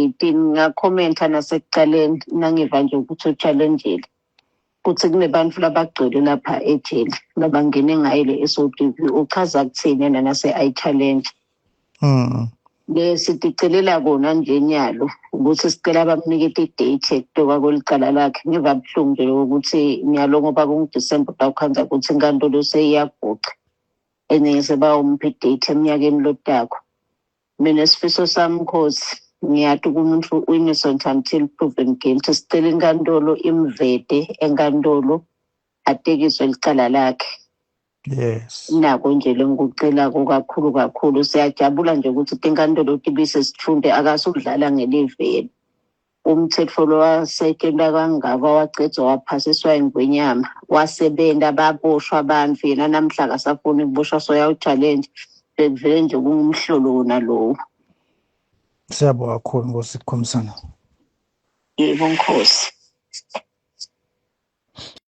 18 ngakhomenta nasekucaleni nangiva nje ukuthi uchallengile kutsi kunebantu labagcwele lapha ejele labangene ngayo le SODP uchaza kuthini yena nase ayi-challenge. Lesiticelela kona nje nyalo ukuthi sicela bamnikete i-date ekutoka kwelicala lakhe. Ngiva buhlungu nje ukuthi nyalo ngoba kunguDisemba utawukhandza ukuthi inkantolo seyiyaguca enye sebawumpha i-date eminyakeni lotako. Mina sifiso sami Nkosi, ngiyati umuntu u-innocent until proven guilty. Sicela inkantolo imvete enkantolo atekiswe licala lakhe. Nako nje lengikucelako kakhulu kakhulu. Siyajabula nje ukuthi tinkantolo tibise sithunde akasudlala ngeliveli. Umthetho lo wasetshenzwa kangaka wacedzwa waphasiswa ingwenyama wasebenta baboshwa abantu yena namhla akasafuni kuboshwa soyawu-challenge bekuvele nje kungumhlolo wona lowo. Siyabonga kakhulu Nkosi Khomsana. Yebo Nkosi.